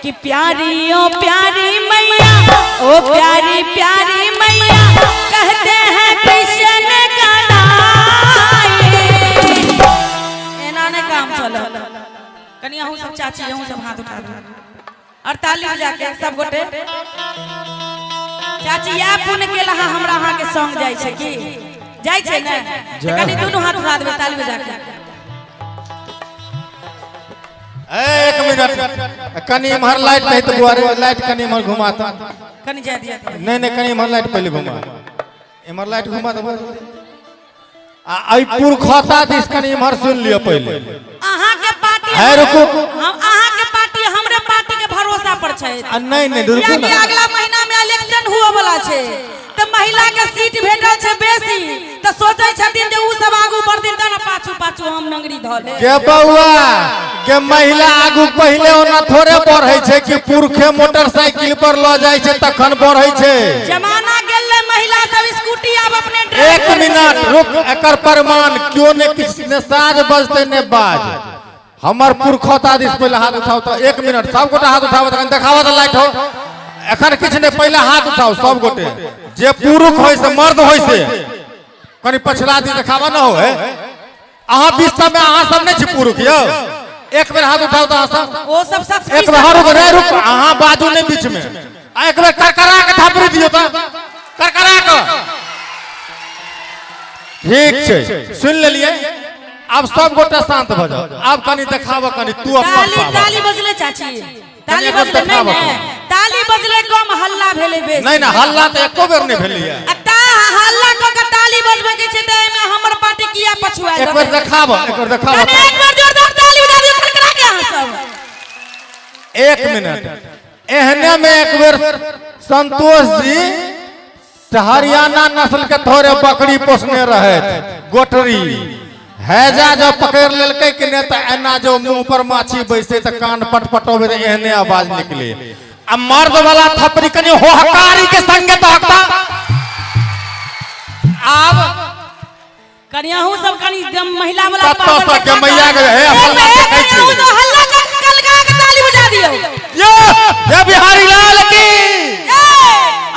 कि प्यारी ओ प्यारी मैया, ओ प्यारी प्यारी मैया, कहते हैं कृष्ण कन्हैया। एना नहि काम चलत। कनि अहूँ सब चाची, अहूँ सब हाथ उठा दियौ और ताली बजा के सब गोटे। चाची, इएह पुण्य के अहाँ हमरा अहाँ के संग जाइ छै की जाइ छै ने? तऽ कनि दुनू हाथ उठा देबै ताली बजा के। एक मिनट, कनि इम्हर लाइट नहीं तो बुआरे, लाइट कनि इम्हर घुमा तो। कनि जाय दिया तऽ। नहीं नहीं, कनि इम्हर लाइट पहले घुमा, इम्हर लाइट घुमा तो। आ एहि पुरखता दिस कनि इम्हर सुन लिअ पहिले। अहाँ के पार्टी है, रुकू। हम अहाँ के पार्टी हमरे पार्टी के भरोसा पर छै। आ नहीं नहीं, रुकू। कियाकि ना। अगला महीना में इलेक्शन हुए वाला छै, तऽ महिला के सीट भेटल छै बेसी, तऽ सोचै छथिन जे उ सब आगू बढ़थिन तऽ ने पाछू पाछू हम नंगरी धऽ लेब। के बौआ के, महिला आगू पहिले ओना थोड़े बढ़ै छै कि पुरखे मोटरसाइकिल पर लऽ जाइ छै तखन बढ़ै छै। जमाना गेल रहे, महिला सब स्कूटी आब अपने ड्राइव एक करै छै। मिनट रुक। एकर प्रमाण क्यों ने किछु ने साज बजते ने बाज। हमर पुरखौता दिस पहिले हाथ उठाओ तऽ। एक मिनट, सब गोटा हाथ उठाओ तखन देखाबऽ तऽ लाइट हो। एखन किछु नहि, पहिले हाथ उठाओ सब गोटे जे पुरुष होइ से, मर्द होइ से। कनि पछिला दिस देखाबऽ न हो। हे, अहाँ बीच सबमे अहाँ सब नहि छी पुरुष यौ? एक बेर हाथ उठाओ तऽ अहाँ सब। ओ सब सब। एक बेर रुक, नहीं रुक, अहाँ बाजू नहि बीच में। आ एक बेर करकरा के थपड़ी दियौ तऽ, करकरा के। ठीक छै, सुनि लेलियै। आब सब गोटा शांत भऽ जाओ। आब कनि देखाबऽ, कनि तू अपन ताली पावर। ताली बजले चाची, ताली कनि एकर बजले नहीं देखाबऽ। ने? ताली बजले कम, हल्ला भेलै बेसी। नहीं नहीं, हल्ला तऽ एको बेर नहि भेलैया। आ ता हल्ला कऽ के ताली बजबै के छै तऽ एहिमे हमर पार्टी किया पछुआ? एक बेर देखाबऽ, एक बेर देखाबऽ। कनि एक बेर जोरदार ताली बजा दियौ करकरा के अहाँ सब। एक मिनट, एहने में एक बेर संतोष जी से हरियाणा नस्ल के थोड़े बकरी पोसने रहे, गोटरी। हैजा जब पकड़ लेलकै कि नहि, तऽ एना जो मुंह पर माछी बैसे तऽ कान पटपटोबे तऽ एहने आवाज निकले। आ मर्द वाला थपड़ी कनि होहकारी के संगे दहकता आब। कनि अहूँ सब कनि महिला वाला कतऽ पावर सँ देखा के मैया के, हे, एक हल्ला बेर- एक देखै बेर छी। अहूँ सब हल्ला कऽ के कलगा के ताली बजा दियौ। ये ये बिहारी लाल की ए,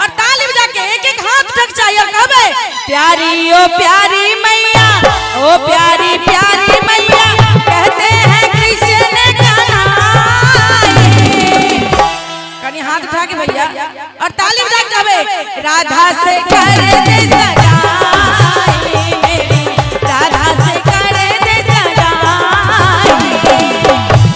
और ताली बजा के एक एक हाथ उठक चाहिए और कहबै प्यारी ओ प्यारी मैया, ओ प्यारी प्यारी मैया, कहते हैं कृष्ण कन्हैया। कनि हाथ उठा के भैया और ताली बजा के कहबै राधा से कर दे सगाई मेरी, राधा से कर दे सगाई।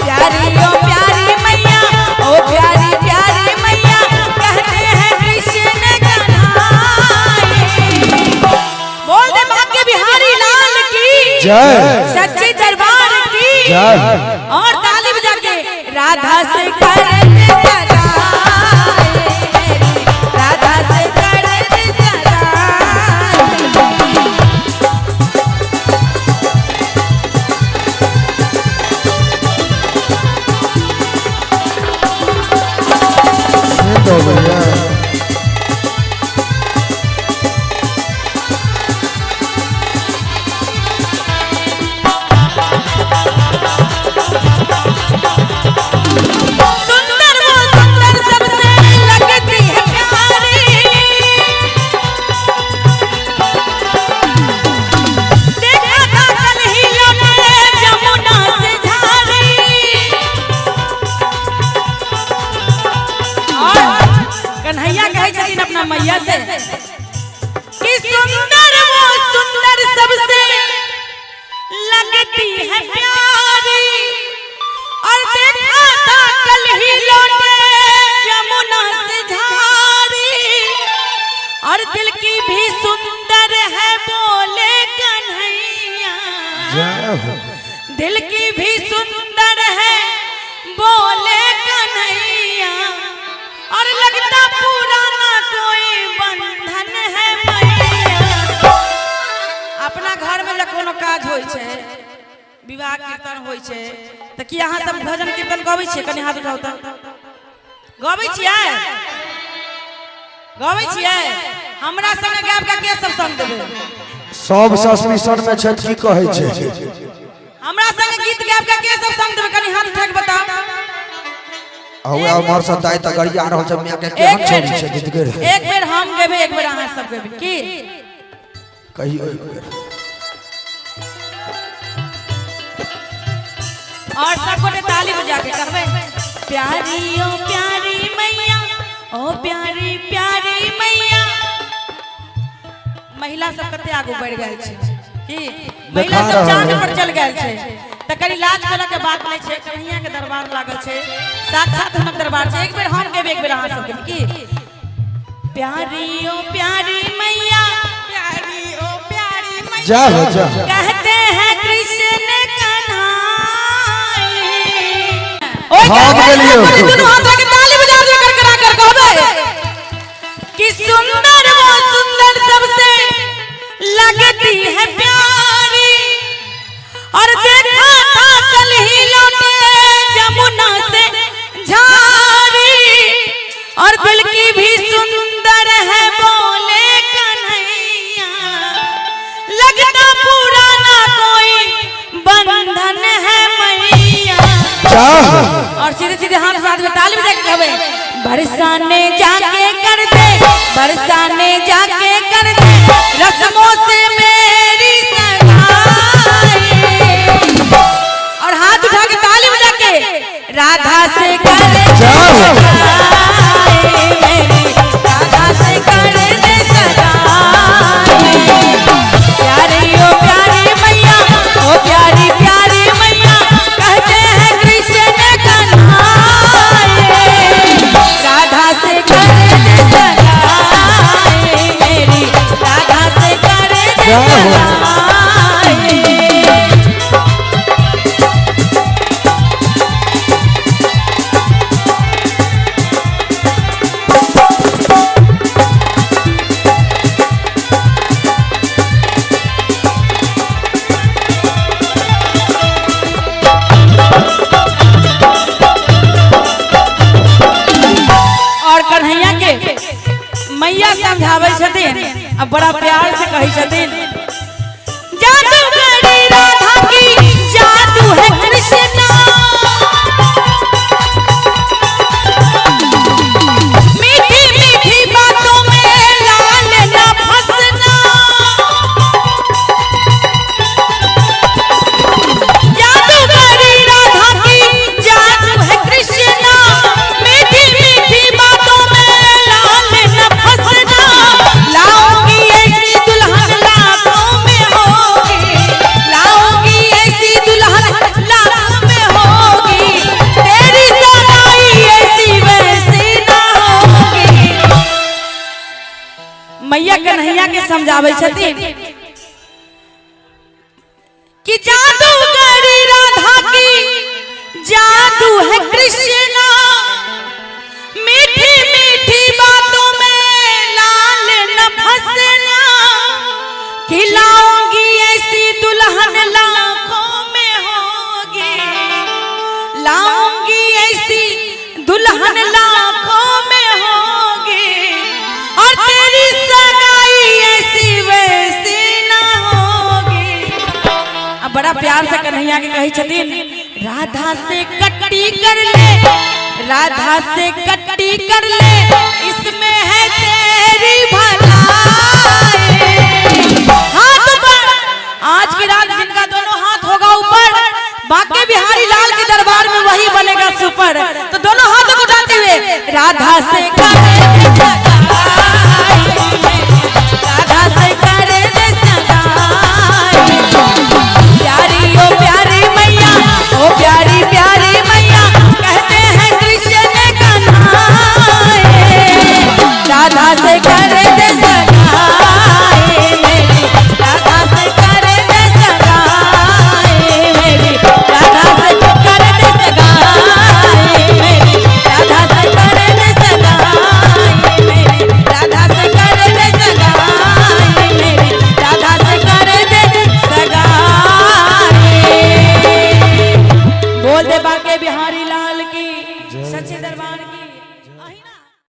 प्यारी ओ प्यारी मैया, ओ प्यारी प्यारी मैया, कहते हैं कृष्ण कन्हैया। बोल दे बांके बिहारी लाल की जय। सच्चे दरबार की जय। और ताली बजा के राधा से कर दे सगाई मेरी, राधा से कर दे सगाई। तो भैया सुंदर वो सुंदर सबसे लगती है प्यारी, देखा था कल ही लौटे जमुना से झारी। और कन्हैया कहै छथिन अपना मैया से कि सुंदर वो सुंदर सबसे लगती है प्यारी, और देखा था कल ही लौटे जमुना से झारी, और दिल की भी सुंदर है बोले कन्हैया। जय हो। दिल की भी सुंदर है बोले कन्हैया, और लगता पुराना कोई बंधन है मैया। अपना घर में जब कोनो काज होइ छै, विवाह कीर्तन होइ छै, तऽ की अहाँ सब भजन कीर्तन गबै छियै? कनि हाथ उठाउ तऽ। गबै छियै? गबै छियै? हमरा संगे गाबि कऽ के सब संग देबै? सब सस्पिशन में छथि, की कहै छै? हमरा संगे गीत गाबि कऽ के सब संग देबै? कनि हाथ उठा के बताउ। हवे उमर से दाई त गरिया रहल छै माय के केहन छोरी छै गीत गे। एक बेर हम गेबे, एक बेर अहाँ सब गेबे की कहियो एक बेर। और सब गोटे ताली बजा के कहबे प्यारी ओ प्यारी मैया, ओ प्यारी प्यारी मैया। महिला सब कते आगू बढ़ गेल छै की महिला सब चांद पर चल गेल छै। त कनी लाज करे के बात नहीं छै, कन्हैया के दरबार लागल छै, साक्षात हुनक दरबार छै। एक बेर हम गेबे, एक बेर अहाँ सब गेबे की प्यारी ओ प्यारी मैया, प्यारी ओ प्यारी मैया। जा हो जा। कहते हैं कृष्ण कन्हैया। ओए हम गेलियो। दुनू हाथ लगे ताली बजा दे कर करा कर कहबे कि सुंदर वो सुंदर सबसे लगती है प्यारी, और देखा था कल ही लौटे जमुना से झारी, और दिल की भी सुंदर है बोले कन्हैया, लगता पुराना कोई बंधन है मैया। और सीधे सीधे हाथ साथ में ताली बजा के कहबे बरसाने जाके कर दे, बरसाने जाके कर दे रस्मों से मेरी सगाई। और हाथ उठा के ताली बजा के राधा से कर दे मेरी, राधा से कर दे सगाई। प्यारी ओ प्यारी मैया, ओ प्यारी प्यारी मैया, कहते हैं कृष्ण कन्हैया, राधा से कर दे सगाई मेरी, राधा से कर दे सगाई। और कन्हैया के मैया समझाबै छथिन आ बड़ा प्यार से कहै छथिन, जादूगरी राधा की जादू है कृष्णा, मीठी मीठी बातों में लाल न फंसना, जादूगरी राधा की जादू है कृष्णा, मीठी मीठी बातों में लाल न फंसना, लाऊंगी ऐसी दुल्हन लाखों में होगी, लाऊंगी ऐसी दुल्हन लाखों में होगी, तेरी सगाई ऐसी वैसी ना होगी। मैया कन्हैया के समझाबै छथिन कि जादूगरी राधा की जादू है कृष्णा, मीठी मीठी बातों में लाल न फंसना, खिलाऊंगी ऐसी दुल्हन लाखों में होगी, लाऊंगी ऐसी दुल्हन लाखों में होगी, और तेरी सगाई ऐसी वैसी ना होगी। अब बड़ा प्यार से कन्हैया के कही छथिन, राधा से कट्टी कर ले, राधा से कट्टी कर ले, इसमें है तेरी भलाई। हाथ ऊपर, आज की रात जिनका दोनों हाथ होगा ऊपर, बाके बिहारी लाल के दरबार में वही बनेगा सुपर। तो दोनों हाथों को उठाते हुए राधा से कर ले।